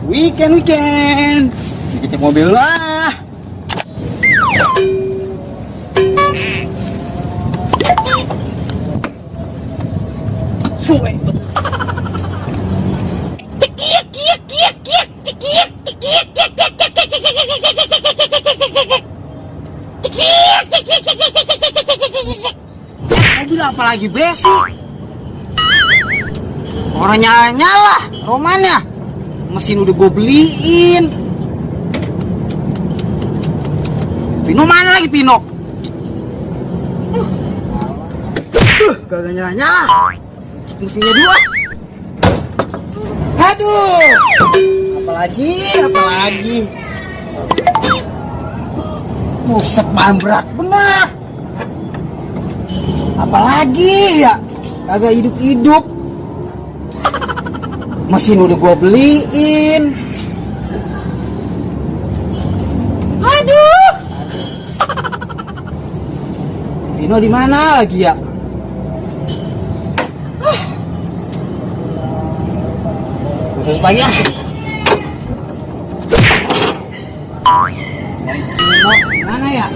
Weekend. Dicek mobil lah. Suwe. Apalagi basic. Orang nyala romannya. Mesin udah gue beliin. Pino mana lagi Pino? Kagak nyala. Mesinnya dua. Aduh. Apalagi. Buset, bahan berat benar. Apalagi ya, kagak hidup. Mesin udah gua beliin. Aduh. Pino di mana lagi ya? Tutup pagi ya. Pino mana ya?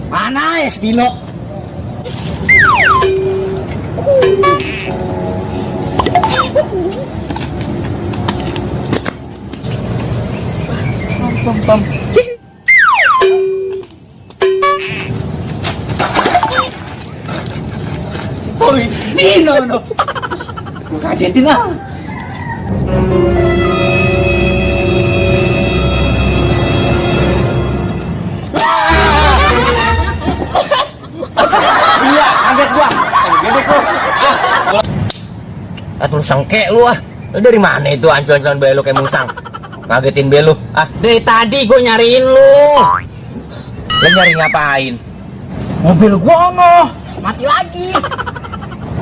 Mana ya Spino? Pom. Oi, Spino no. Gua kagetin ah. Atur sangke lu ah. Lu dari mana itu ancuan-ancuan belu kayak musang? Ngagetin belu. Ah, dari tadi gue nyariin lu. Lu nyari ngapain? Mobil gua mati lagi.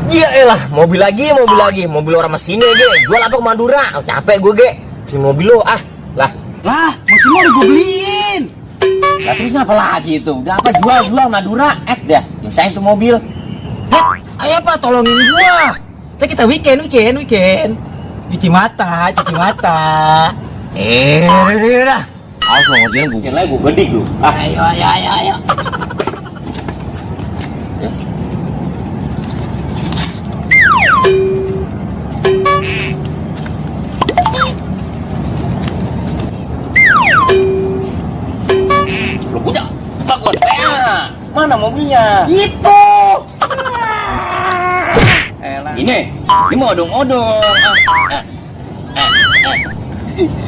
Iya elah, mobil lagi. Mobil orang mesinnya ge. Jual apa ke Madura? Oh, capek gue ge. Si mobil lu ah. Lah, mesinnya udah gua beliin. lah terus apa lagi itu? Udah apa jual Madura? Dah, nyusahin tuh mobil. Ayo Pak, tolongin gua. Kita weekend. Cuci mata. Dah. Awas lo ngerjain gue lagi gue gedik lu. Ayo. Ya. Lu punya bakwan. Mana mobilnya? Itu. Ini mau odong-odong.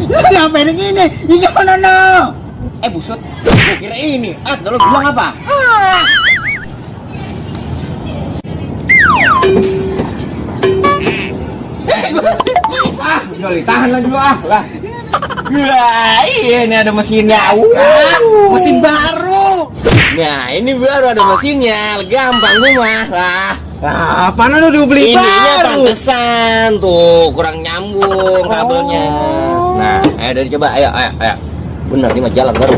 Ngapain ini? Ini mana no? Busut. Gua kira ini. Lo bilang apa? Joli, tahan lagi lu lah. Ini ada mesinnya. Mesin baru. Nah, ini baru ada mesinnya. Gampang gue mah lah. Apaan lu dibeli Ininya baru? pantesan tuh kurang nyambung kabelnya. Nah, ayo dari coba, ayo. Bener ini mah jalan baru.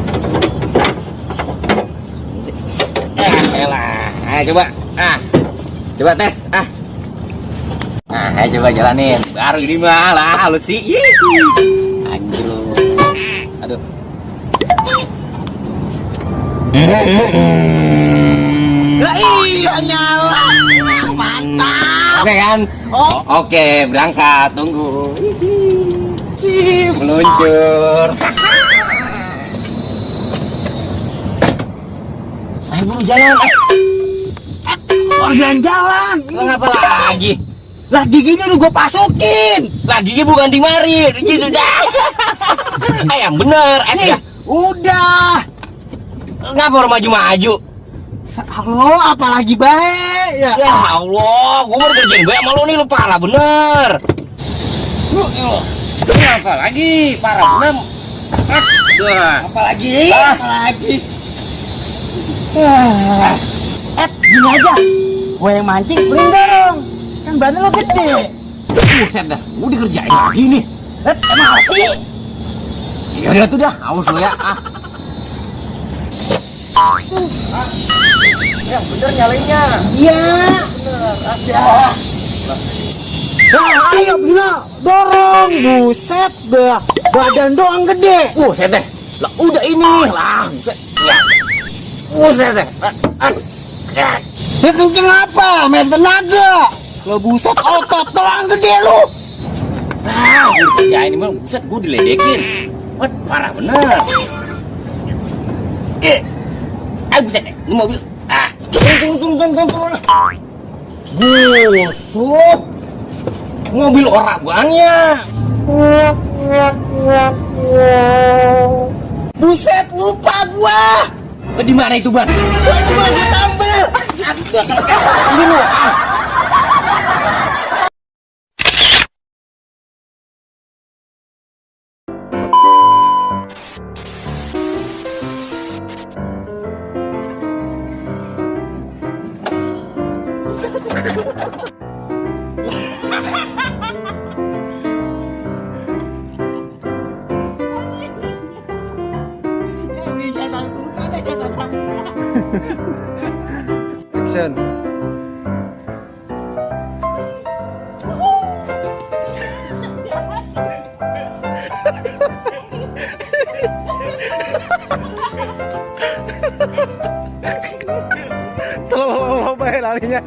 Elah, ayo coba. Coba tes. Nah, ayo coba jalanin. Baru ini mah lah, lu sih. Anjir lu. Aduh. Iya nyala. Mantap. Oke kan? Oke, berangkat. Tunggu. Meluncur. Ayo buru jalan. Jalan. Ini apa lagi? Lah giginya udah gue pasukin. Lah gigi bukan di mari. Gigi sudah. Yang bener. Nih, udah. Ngapa orang maju-maju? Halo, apalagi baik ya? Ya Allah, gue baru kerjain gue sama lu nih, lu parah bener. Lu apa lagi? Parah bener. Apalagi? Gini aja. Gue yang mancing, lu yang dorong. Kan badan lo gede. Buset dah, gue dikerjain lagi nih. Emang sih? Yaudah tuh dah, awas lu ya. Yang bener nyalainnya. Iya. Bener, aja. Nah, ayo Bina, dorong. Buset dah, badan doang gede. Buset deh. Lah udah ini lah. Buset. Ya. Buset deh. Ya kenceng apa? Main tenaga. Lo buset otot doang gede lu. Nah, ya ini mah buset gue diledekin. Wah, parah bener. Buset deh. Ini mobil. Tunggu. Busuk. Mobil orang banyak. Buset, lupa gua. Di mana itu, Ban? Cuma gua tambel. Ini lu. Action. Tolong baik larinya.